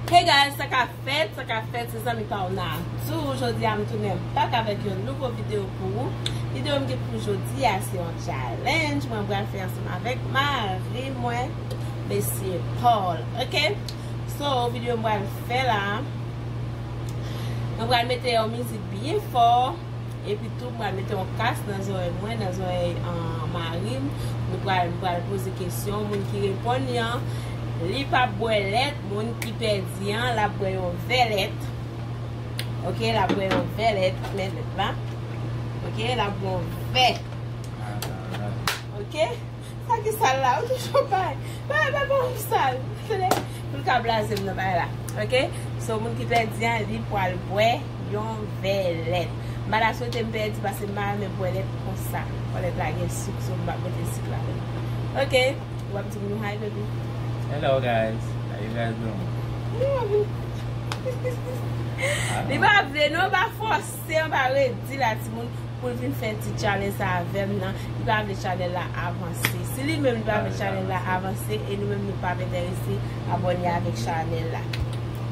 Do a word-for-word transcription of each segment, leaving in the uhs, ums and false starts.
Hey guys, sa k ap fèt, sa k ap fèt, se zanmi pa w Natou. Jodi a m tounen back avèk yon nouvo videyo pou ou. Videyo m gen pou jodi a se yon challenge mwen pral fè ansanm avèk mari mwen, mesye Paul. Ok? So, videyo m pral fè la, mwen pral mete yon mizik byen fò. Epi tou, m pral mete yon kas nan zòrèy mwen, nan zòrèy, ah, mari m. Nou pral, m pral poze kesyon. Moun ki reponn li an, li p ap bwè lèt. Moun ki pèdi an, l ap bwè yon vè lèt. Ok, l ap bwè yon vè lèt. Men lèt la. Ok, l ap bwè yon vè. Ok? Sa ki sal la? Ou toujou bay. Bay, bay, bay, bay, sal. Tande? Pou l ka blaze m nan bay la. Ok? So, moun ki pèdi an, li pral bwè yon vè lèt. M pa ta swete m pèdi paske m pa renmen bwè lèt konsa. Bwè lèt la gen sik, so m p ap mete sik ladan. Ok? W ap di m nou hi, baby. Hello, guys. How you guys doing? Li pa vle, non, pa fòse, pa redi la, timoun. Pou l vin fè ti challenge sa avè m nan, li pa vle chanèl la avanse. Si li menm li pa vle chanèl la avanse, e nou menm nou p ap enterese abòne avèk chanèl la.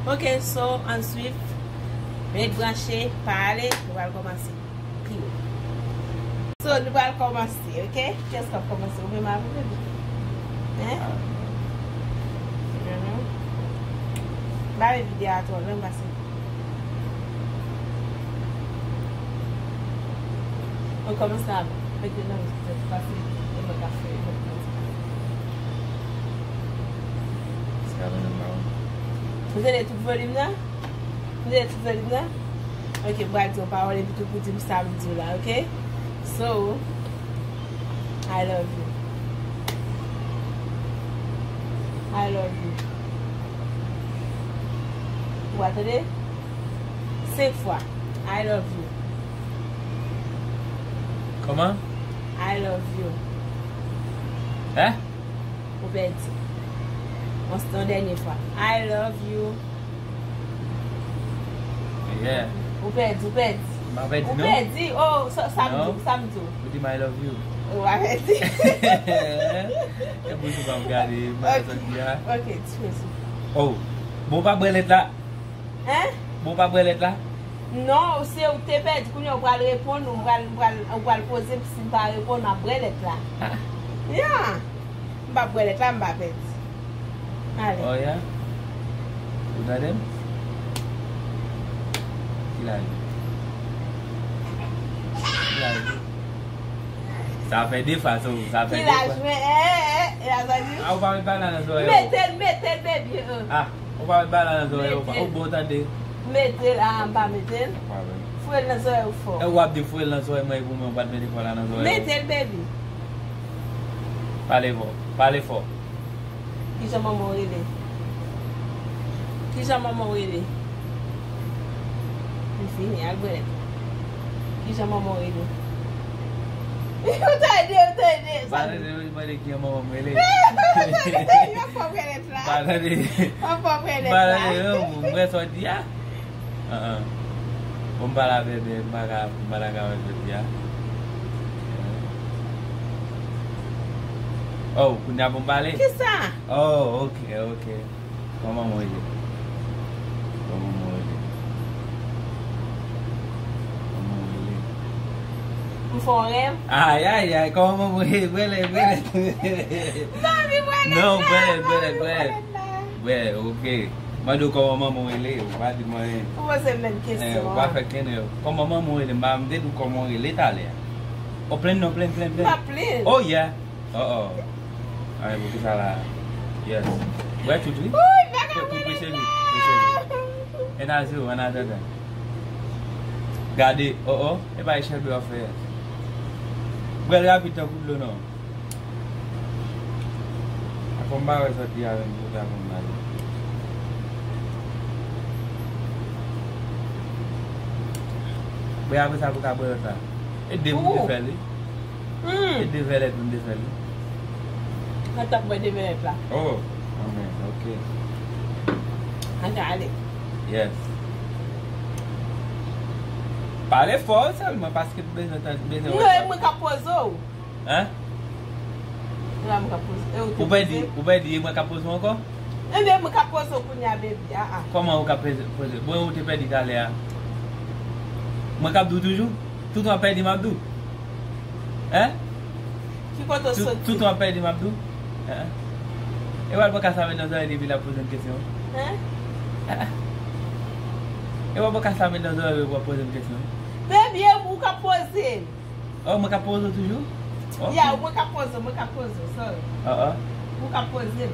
Ok, so, ann swiv. Ret branche, pa ale, nou pral kòmanse pi wo. So, nou pral kòmanse, ok? Kiyès k ap kòmanse? Ou menm avè m? Hein? Mhm. Ba videyo a twò long, pase. Mwen kòmanse ap mete nan lòt tèt, pase e mwen k ap fè lòt tèt. Ou tande tout volim nan? Ou tande tout volim nan? Ok, m pral di yon pawòl epi tou pou di m sa m di w la, ok? So, I love you. I love you. Ou pa tande? Senk fwa. I love you. Kòman? I love you. Hein? Ou pèdi. Yon, yon dènye fwa. I love you. Yeah. Ou pèdi, ou pèdi. M pa pèdi, non. Ou pèdi. Oh, sa, sa m di w, sa m di w. Ou di m I love you. Ou pa pèdi. E bouch ou pa m gade, m pa santi a. Ok, ti mesye. Oh, bon, pa bwè lèt la. Hein? Bon, pa bwè lèt la. Non, se ou te pèdi, kounye a ou pral reponn, ou pral, ou pral, ou pral poze, si m pa reponn, m ap bwè lèt la. Ah. Yeah. M p ap bwè lèt la, m pa pèdi. Ale. Oh, yeah? Ou tande m? Ki laj ou? Ki laj ou? Sa fè de fwa, so, sa fè de fwa. Ki laj mwen? Eh, eh, eh, e a sa di? Ah, ou pa met bala nan zòrèy ou. Mete l, mete l, baby, euh. Ah, ou pa met bala nan zòrèy ou. Mete l. Ou bon tande. Mete l, ah, m pa mete l. Pa vre. Foure l nan zòrèy ou fò. E w ap di foure l nan zòrèy mwen, e pou mwen, ou pa t mete bala nan zòrèy ou. Mete l, baby. Pale fò. Pale fò. Kijan manman w rele? Kijan manman w rele? M fini, al bwè lèt. Kijan manman w rele? Ou tande, ou tande, sa. Pa tande, ou mande kijan manman m rele. Ou tande, ou fò bwè lèt la. Pa tande. Ou fò bwè lèt la. Pa tande, non, m wè sa w di a. Ah, ah. Bon, m pale avè, men m pa ka, m pa ta ka wè jodi a. Oh, kounye a pou m pale? Kisa? Oh, ok, ok. Kòman mwen ye? Kòman mwen ye? Kòman mwen ye? M fè yon rèv. Ay, ay, ay, kòman mwen ye? Bwè lèt, bwè lèt. Zanmi, bwè lèt la. Non, bwè lèt, bwè lèt, bwè lèt. Bwè, ok. Mande w kòman manman w rele, ou pa di mwen. Ou poze m menm kesyon an. Eh, ou pa fè kenn rèv. Kòman manman w rele? M pa, m te di w kòman w rele talè a. O, plenn non, plenn, plenn, plenn. M pa plenn. Oh, yeah. Oh, oh. Ay, poukisa la? Yes. Bwè tout, wi. Uy, bagay mwen la. Prese vit, prese vit. Ann a zewo, ann atandan. Gade, oh, oh, e pa Echèlbè w ap fè. Bwè l rapid tankou dlo, non. Fò m pa wè sa w di avè m, pou ta konn bagay. Bwè apre sa pou ka bwè lòt la. E de pou m te fè l, wi. Hmm. E de vè lèt pou m te fè l, wi. Mwen t ap bwè de vè lèt la. Oh, anmè, ok. Ann ale. Yes. Pale fò sèlman, paske m bezwen tande, bezwen wè sa. Non, e mwen k ap poze w. Hein? Se la m ka poze. E ou te poze? Ou pèdi, ou pèdi, e mwen ka poze w ankò? Ebyen, mwen ka poze w kounye a, baby. Ah, ah. Kòman ou ka poze, poze? Bon, ou te pèdi talè a. Mwen k ap di w toujou? Tout w ap pèdi, m ap di w. Hein? Ki kote w soti? Tout w ap pèdi, m ap di w. Hein? E w al pran kas la met nan zòrèy depi l ap poze m kesyon. Hein? Hein? E w al pran kas la met nan zòrèy w ap poze m kesyon. Baby, e ou k ap poze m. Oh, mwen ka poze w toujou? Ok. Ya, mwen ka poze w, mwen ka poze w, sorry. Ah, ah. Mwen ka poze m.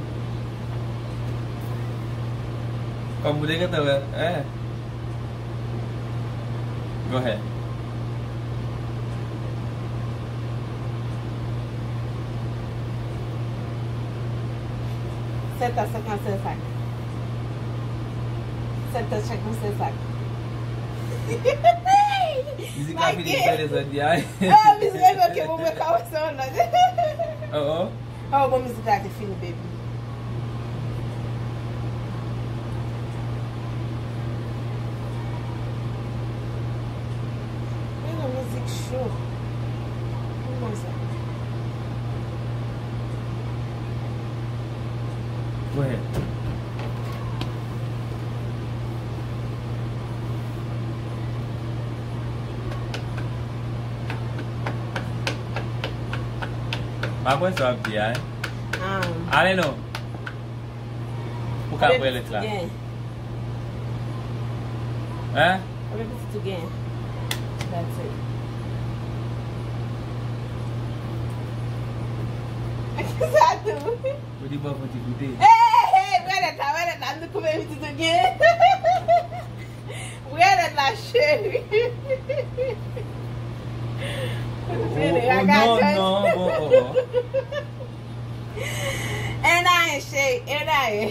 Kòm ou te gentan wè, eh. Go ahead. Sèt a senkannsenk sak. Sèt a senkannsenk sak. Mizik la fini, fè desann li a. Oh, mizik la fini, ok, bon, mwen kòmanse yon lòt. Oh, oh. Oh, bon, mizik la te fini, baby. Men non, mizik cho. Kòman sa? Go ahead. Pa kwè sa w ap di a, eh? Ah. Ale non. Ou ka pran lèt la. Hein? Konbyen pitit ou gen? That's it. Sa tou. Ou di bon pou ti koute. Hey, hey, hey, pran lèt la, pran lèt la, nou konbyen pitit ou gen? Pran lèt la, cheri. Oh, oh, oh, non, non, bon, oh, oh. Enaye, cheri, Enaye.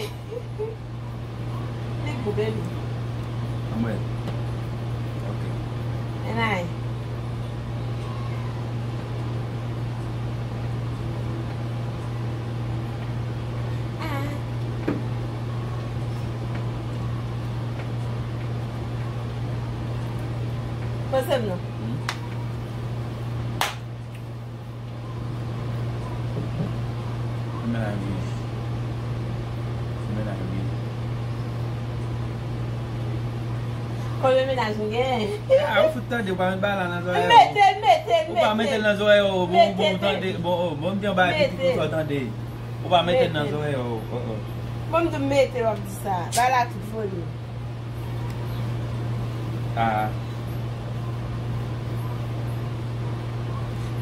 Li gou, baby. Anmwey. Ok. Enaye. Ah. Poze m non. Hmm? Mennaj ou. Mennaj ou. Konbyen mennaj ou gen? Ah, ou fout tande, ou pa met bagay la nan zòrèy ou. Mete l, mete l, mete l. Ou pa mete l nan zòrèy ou, bon, bon, ou tande, bon, oh, bon, m gen yon bagay ki pi pou sa w tande. Ou pa mete l nan zòrèy ou, oh, oh. Bon, m di w mete l, w ap di sa. Bagay la tout volim. Ah.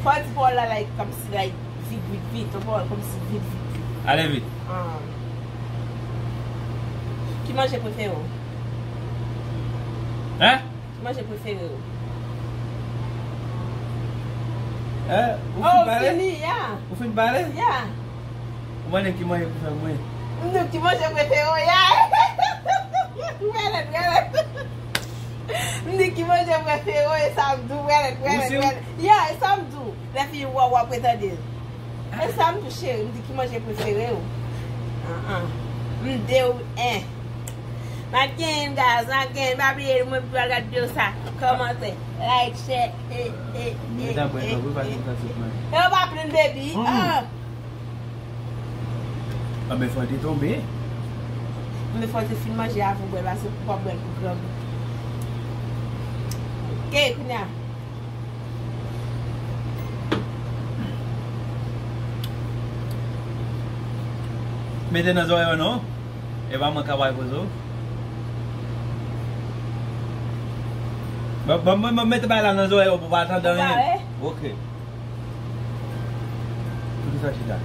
Fò w di pawòl la, like, kòmsi, like, vit, vit, vit. Yon pawòl kòmsi vit, vit, vit. Ale vit. Ah. Ki manje prefere w? Hein? Ki manje prefere w? Eh, ou fin pale? Oh, fini, ya. Ou fin pale? Ya. Ou mande ki manje prefere mwen. M di w ki manje prefere w, ya. Rèlèt, rèlèt. M di ki manje prefere w, e sa m di w, rèlèt, rèlèt, rèlèt. Ya, e sa m di w. Lè fi wè w, w ap retande l. E sa m di w, cheri, m di ki manje prefere w. Ah, ah. M di w, en. M ap genyen, guys, m ap genyen. Pa bliye, mwen pral gade videyo sa. Kòmante, like, share, e, e, e, e, e. E w pa plenn, baby. Ah. Anben, fò l te tonbe. Anben, fò l te fin manje avan w bwè l, paske ou p ap bwè l pou grangou. Ok, kounye a. Mete nan zòrèy ou non. E pa mwen k ap al poze w. Ban, ban, ban, ban mete bagay la nan zòrèy ou pou w pa tande anyen. Ok. Sou kisa w chita?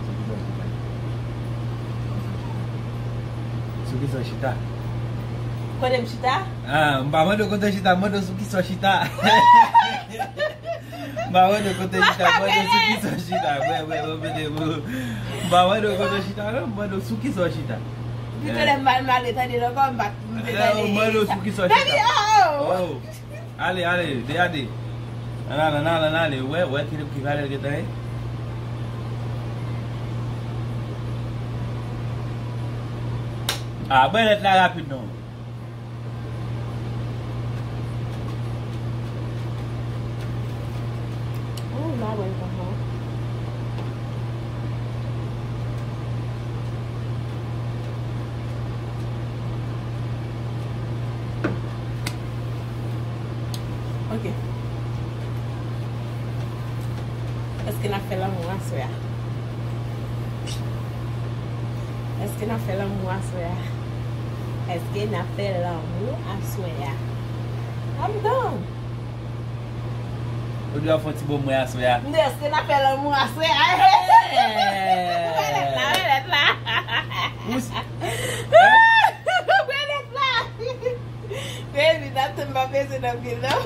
Sou kisa w chita? Sou kisa w chita? Kote m chita? Ah, m pa mande w kote w chita, m mande w sou kisa w chita. M pa mande w kote w chita, m mande w sou kisa w chita. Mwen, mwen, mwen, mwen, mwen. M pa mande w kote w chita, non, m mande w sou kisa w chita. Pi talè m pa, m pa retande l ankò, m pa, m te tande. Eh, m mande w sou kisa w chita. Baby, oh! Oh. Ale, ale, de a de. Ann ale, ann ale, ann ale. Wè, wè ki, ki valè l gentan ye. Ah, bwè lèt la rapid non. Oh, m pa bwè l konsa. Èske n ap fè lanmou aswè a? Èske n ap fè lanmou aswè a? Èske n ap fè lanmou aswè a? I'm done. Ou dwe fè yon ti bon mwen aswè a. M di, èske n ap fè lanmou aswè a? Ou wè lèt la, wè lèt la. Ou s- Ou wè lèt la. Baby, n ap tann pa peze nan pil non.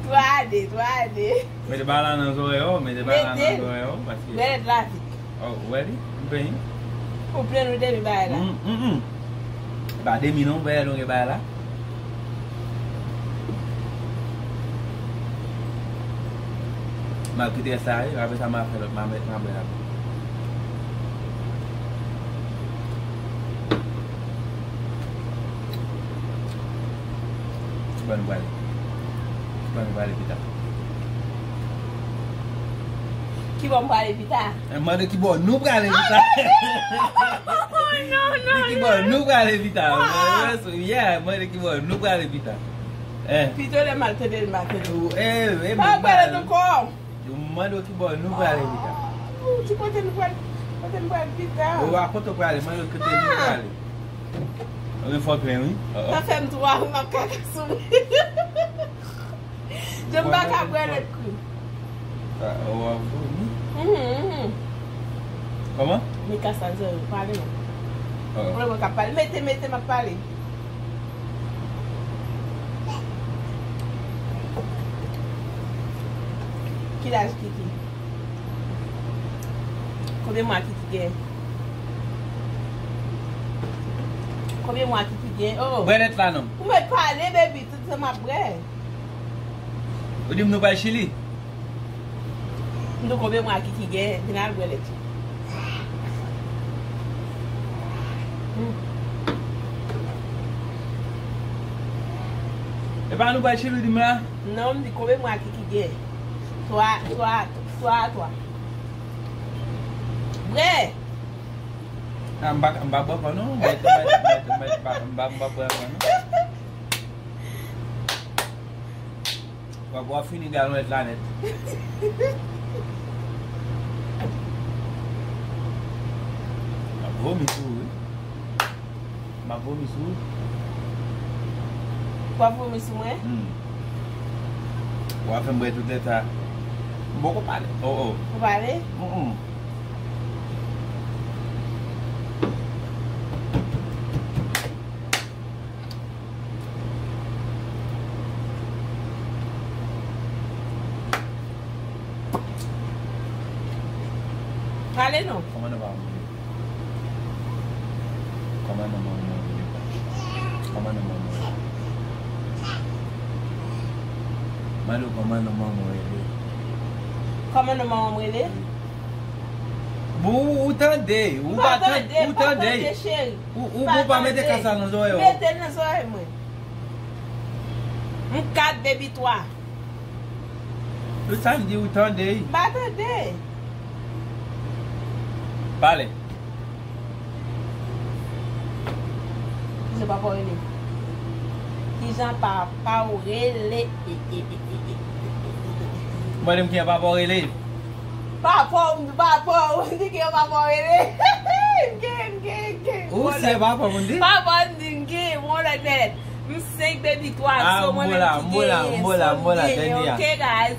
Twa de, twa de. Mete bagay la nan zòrèy ou, mete bagay la nan zòrèy ou, paske. Mete. Wè lèt la vit. Oh, ou wè li? M plenn. Ou plenn ou demi bagay la? Mm, mm, mm. E pa demi non, ou wè longe bagay la. M ap kite sa, wi. Apre sa, m ap fè lòt, m ap met, m ap bwè la. Ki bò nou prale? Ki bò nou prale pita? Ki bò m prale pita? Eh, mande ki bò nou prale pita. Oh, non, non, non. Ki bò nou prale pita? Yeah, mande ki bò nou prale pita. Eh. Pito lè m al tande l maten. Eh, eh, pa pale ankò. Yo mande w ki bò nou prale pita. Oh, di kote nou pral, kote nou pral pita. Ou a kote w prale, mande w kote nou prale. Ou gen fò plen, wi. Oh, oh. Sa fè m twa, m ap kaka sou mwen. Je m pa ka bwè lèt kri. Sa, ou a vomi? Mhm, mhm. Kòman? Mika sa, zò, pale non. Oh. Mwen, mwen ka pale. Mete, mete, m ap pale. Ki laj Kiki? Konbyen mwa Kiki gen? Konbyen mwa Kiki gen? Oh. Bwè lèt la non. Ou mèt pale, baby, tout sa m ap bwè. Ou di m nou pral Chili? M di w konbyen mwa Kiki gen, vin al bwè lèt yo. Hmm. E pa nou pral Chili ou di m la? Non, m di konbyen mwa Kiki gen. Twa, twa, twa, twa. Bwè! Ah, m pa, m pa bwè ankò non. M pa, m pa, m pa, m pa, m pa, m pa, m pa bwè ankò non. W ap, w ap fini galon lèt la nèt. M ap vomi sou ou, wi. M ap vomi sou ou. W ap vomi sou mwen? Hmm. W ap fè m bwè tout lèt sa. M poko pale. Oh, oh. Ou pale? Mm, mm. Pale non. Kòman non manman w rele? Kòman non manman w rele? Kòman non manman w rele? Mande w kòman non manman w rele? Kòman non manman m rele? Bon, ou, ou tande, ou pa tande, ou tande, cheri. Ou, ou pa mete kasa nan zòrèy ou. Mete l nan zòrèy mwen. M kat, baby twa. Tout sa m di ou tande. M pa tande. Pale. Kijan papa w rele? Kijan papa w rele? Mande m kijan papa w rele. Papa w, m di papa w, m di kijan papa w rele. M gen, m gen, m gen. Ou se papa w, m di? Papa w, m di, m gen, m on lòt nèt. M senk, baby twa, so mwen menm ki genyen, so m genyen, ok, guys?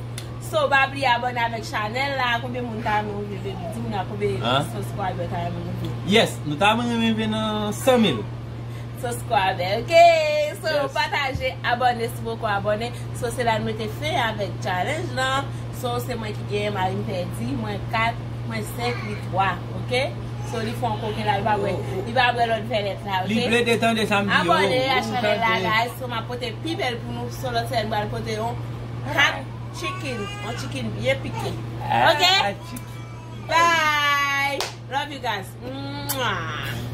So, pa bliye abòne avèk chanèl la. Konbyen moun ta renmen rive, baby? Di m nan konbyen subscriber ta renmen rive? Yes, nou ta renmen rive nan san mil subscriber, ok? So, pataje, abòne si w poko abòne. So, se la n mete fen avèk challenge lan. So, se mwen ki genyen, mari m pèdi, mwen kat, mwen senk, li twa, ok? So, li fè yon koken la, li pa bwè, li pa bwè lòt vè lèt la, ok? Li plede tande sa m di yo. Abòne a chanèl la, guys. So, m ap pote pi bèl pou nou. So, lòt semèn, m pral pote yon hot chicken, yon chicken byen pike. Ok? Bye! Love you guys. Mwah!